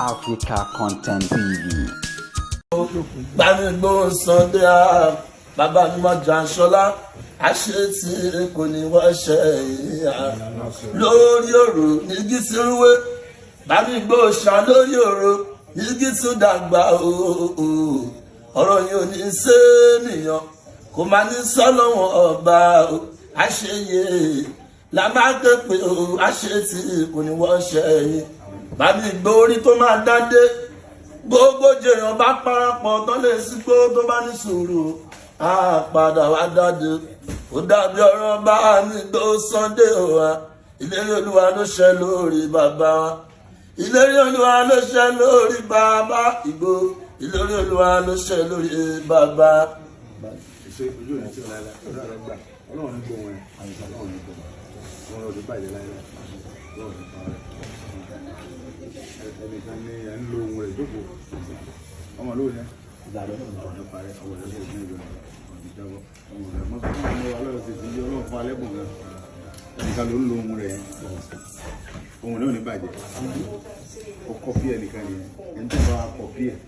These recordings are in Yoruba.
Africa Content TV. Gbàmígbó Sunday ah, bàbá mi máa jà ṣọlá àṣetì kò ní wọ́n ṣe ìyá lórí òrò nígi tí ń wé gbàmígbó ṣá lórí òrò nígi tí ń dàgbà ooo ọ̀rọ̀ yìí ò ní ṣe nìyàn kò máa ní sọ́lọ́wọ́n ọba o àṣeyẹ la máa ké pé o àṣetì kò ní wọ́n ṣe yìí gbàmígbó orí tó máa dá dé gbogbo jèèyàn bá parapọ̀ tán lè sí pé tó bá ní sùúrù á padà wá dáde ó dàbí ọ̀rọ̀ bá mi tó Sunday wa ìlérí Olúwa ló ṣẹ lórí bàbá wa, ìlérí Olúwa ló ṣẹ lórí bàbá Ìgbò, ìlérí Olúwa ló ṣẹ lórí bàbá. Ṣe ojú òní tí ọ̀la ọ̀la rẹ̀ gbà ọlọ́run ní gbóhùn ẹ̀, ọlọ́run ní gbóhùn wọn lọ́dún bàjẹ́ láyé, ọlọ́run ní pa rẹ̀. Ẹnìkan ní ẹ̀ ń lo ohun rẹ̀ jókòó ọmọ lóhùn yẹn ọ̀rọ̀ nípa rẹ̀ ọmọ rẹ̀ ṣe ní ìlú ọ̀dì jábọ̀ ọmọ rẹ̀ mọ́tò ọmọ ọlọ́run ti fi ọlọ́run fún alẹ́ bùn gan. Ẹnìkan ló ń lo ohun rẹ̀ yẹn, ohun rẹ̀ ò ní bàjẹ́. Ó kọ́pì ẹnìkan nìyẹn, ẹni tó bá kọ́pì ẹ̀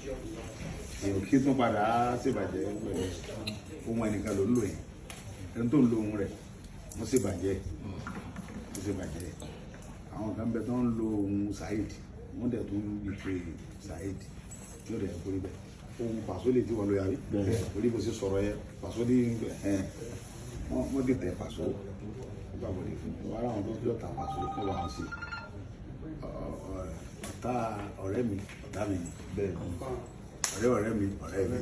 èèyàn kí tún padà á ṣèbàjẹ́ pẹ̀lú ohun ẹnìkan ló ń lò yẹn. Ẹni tó ń lo ohun rẹ̀ wọ́n ṣèbàjẹ́, wọ́n ṣèbàjẹ́. Àwọn kan bẹ tó ń lo ohun Saheed, wọ́n dẹ̀ tún ìpè Saheed tí ó dẹ̀ kórè bẹ́ẹ̀. Ohun Paso lè ti wọ́n lo yàrá orí bó ṣe sọ̀rọ̀ yẹ Paso ní ẹ̀ wọ́n dìtẹ̀ Paso wọ́n gbà wọlé fún wọn ara àwọn tó jọ̀ta Paso wọ́n wà á sí ọ̀tá ọ̀rẹ́ mi, ọ̀tá mi bẹ́ẹ̀, ọ̀rẹ́ ọ̀rẹ́ mi, ọ̀rẹ́ mi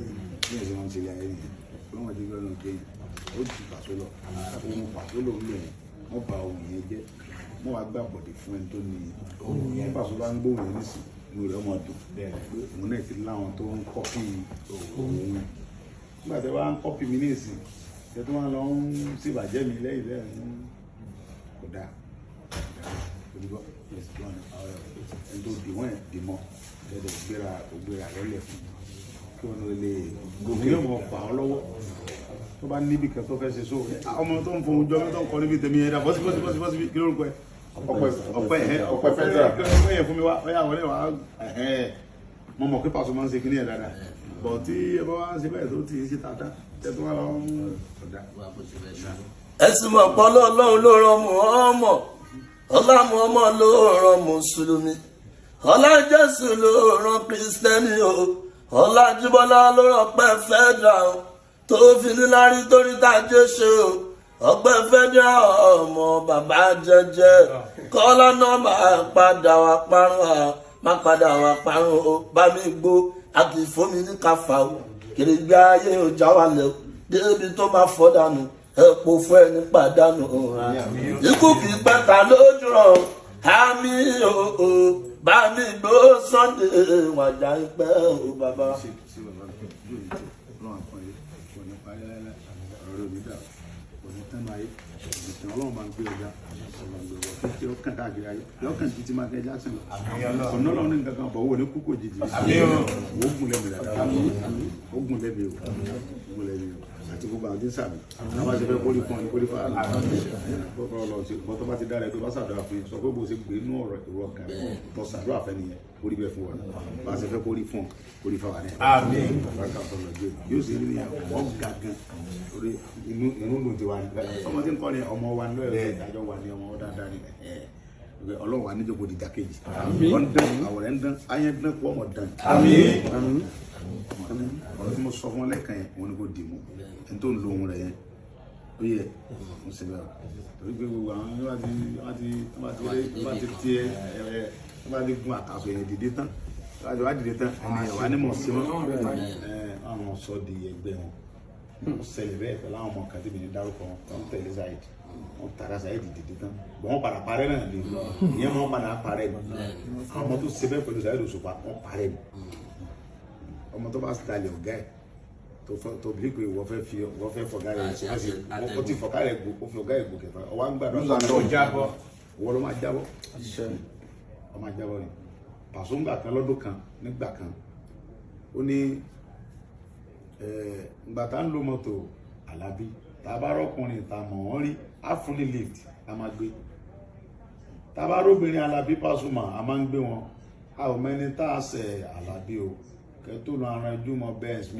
bí ẹ̀ ṣe wọ́n ń ṣe ilé ayé nìyẹn. Bí wọ́n ti gbọ́dọ̀ gbé yẹn ó ju Paso lọ, ohun Paso ló ń lò yẹn, wọ́n ba ohun yẹn jẹ́, wọ́n wá gbà bọ̀dẹ̀ fún ẹni tó ní ohun yẹn. Paso bá ń gbóhùn yẹn nísìn, inú rẹ̀ ọmọ dùn pé òun náà ti láwọn tó ń kọ́pì òun. Nígbà tí wọ́n á ń kọ́pì mi nísìn, ṣe tó wọ́n lọ ń ṣèbàjẹ́ mi lẹ́yìn lẹ́yìn, kò dáa olùgbọ́ ẹni tó dì wọ́n yẹn dì mọ́ ẹ̀ẹ́dẹ̀ gbéra ògbéra lọ́lẹ̀ fún kí wọ́n lè gòkè yóò mọ̀ fà ọ́ lọ́wọ́ tó bá níbi kan tó fẹ́ ṣe sóò. Ọmọ tó ń fohùn jọ mi tó ń kọ níbi tèmi yẹn dà bọ́sí bọ́sí bọ́sí bọ́sí, kí lórúkọ ẹ? Ọpẹ ọpẹ ẹ ọpẹ fẹdà ọpẹ yẹn fún mi wá ọyà wọlé wá ẹhẹ. Mo mọ̀ pé Paso máa ń ṣe kíní ẹ̀ dáadáa bọ̀ tí ẹ bá wá ń ṣe bẹ́ẹ̀ tó ti ṣe tàdá tẹ tó wá lọ ń ọ̀dà. Ẹ̀sùn mọ̀pọ̀ lọ́lọ́run ló rán mu ọmọ ọlámù ọmọ ló rán mùsùlùmí, ọlá Jésù ló rán kristẹni o, ọlá Jíbọ́lá ló rán pẹ́ fẹ́dà o tó fi níláárí torí tájé ṣe o. Ọpẹ́ fẹ́dà ọmọ bàbá jẹjẹ kọ́lá náà máa padà wá parun à máa padà wá parun o. Bá mi gbó a kì í fómi ní káfà o, kèrègbè ayé ò já wa lẹ o débi tó máa fọ́ dànù ẹ̀pọ̀ fún ẹni pàdánù ọ̀hún. Ikú kì í pẹ́ta lójú rọ̀ àmì òò bá mi gbó Sunday wàjà ìpẹ́ ò bàbá. Ṣe ṣe bàbá mi yóò ní tó ọlọ́run àpọ́nlé kò ní parí láéláé, ọ̀rọ̀ rẹ̀ ò ní dà, kò ní tẹ́nu ayé ìtàn. Ọlọ́run máa ń gbé ọjà, ọlọ́run máa ń gbé ọjà tó tí ó kàn káàkiri ayé, yóò kàn ju ti Michael Jackson lọ. Ọ̀nà ọlọ́run ní nǹkan kan bọ̀ wò ní kúkò jìjì ó gùn lẹ́mi dáadáa, ó gùn lẹ́mi o, ó gùn lẹ́mi o àti gbogbo àwọn tí ń sàmì àwọn àti fẹ́ kórìí fún ọ ní kórìí fún ọ lọ sí bọ́ tó bá ti dára ẹ tó bá ṣàdúrà fún yín sọ pé bó ṣe gbé inú ọ̀rọ̀ ìrọ̀ kan tó ṣàdúrà fẹ́ nìyẹn kórìí bẹ́ẹ̀ fún wọn bá a ṣe fẹ́ kórìí fún ọ kórìí fún wa náà. Àbáká sọ̀rọ̀ jẹ́ yóò sì rí ní ọ̀ gangan orí inú inú dùn tiwa ní ọmọ tí ń kọ́ ni ọmọ wa ní lọ́yọ̀ ìdájọ́ wa ní ọmọ dáadáa ní ọlọ́run wa níjókòó di dákejì wọ́n dán àwòrán ń dán ayé dán kó ọmọ dán. Ọ̀rọ̀ tí mo sọ fún ọ lẹ́ẹ̀kan yẹn òun ni kò dì mú ẹni tó ń lo ohun rẹ̀ yẹn ó yẹ mo ṣe bẹ́ẹ̀ torí pé gbogbo àwọn tó bá ti wá ti tó bá ti rí tó bá ti tiẹ̀ ẹ tó bá ti gun àkàsọ̀ yẹn dìde tán, tó bá ti wá dìde tán ẹni ẹ̀ wá ní mọ̀ sí wọn ẹ àwọn sọ di ẹgbẹ́ wọn. Ó ṣẹlẹ̀ bẹ́ẹ̀ pẹ̀lú àwọn ọmọ kan tí mi ní dárúkọ wọn tó ń tẹ̀lé Saheed, wọn tara Saheed dìde tán bọ́n wọn padà parẹ́ náà ni ìyẹn wọn padà parẹ́ ni. Àwọn ọmọ tó ṣe bẹ́ẹ̀ pẹ̀lú Saheed Òṣùpá wọn parẹ́ ni. Ọmọ tó bá dalẹ̀ ọ̀gá ẹ̀ tó fẹ́ tó bí pé wọ́n fẹ́ fi wọ́n fẹ́ fọ̀gá rẹ̀ ṣe ṣe wọ́n ti fọ̀gá rẹ̀ gbò ó fi ọ̀gá rẹ̀ gòkè fà ọwọ́ à ń gbàdúrà jábọ́. Wọ́n ló máa jábọ́, ọ máa jábọ́ ni. Paso ńgbà kan lọ́dún kan nígbà kan ó ní ǹgbà tá ń lo mọ́tò Àlàbí tá a bá rọ́kùnrin tá a mọ̀ wọ́n rí á fún ní lift a máa gbé, tá a bá róbìnrin Àlàbí Pasuma a máa ń gbé wọn. A ò mẹ́ni tá a ṣẹ̀, Àlàbí o, kẹ́ tó lọ aranjú mọ́ Benz mi.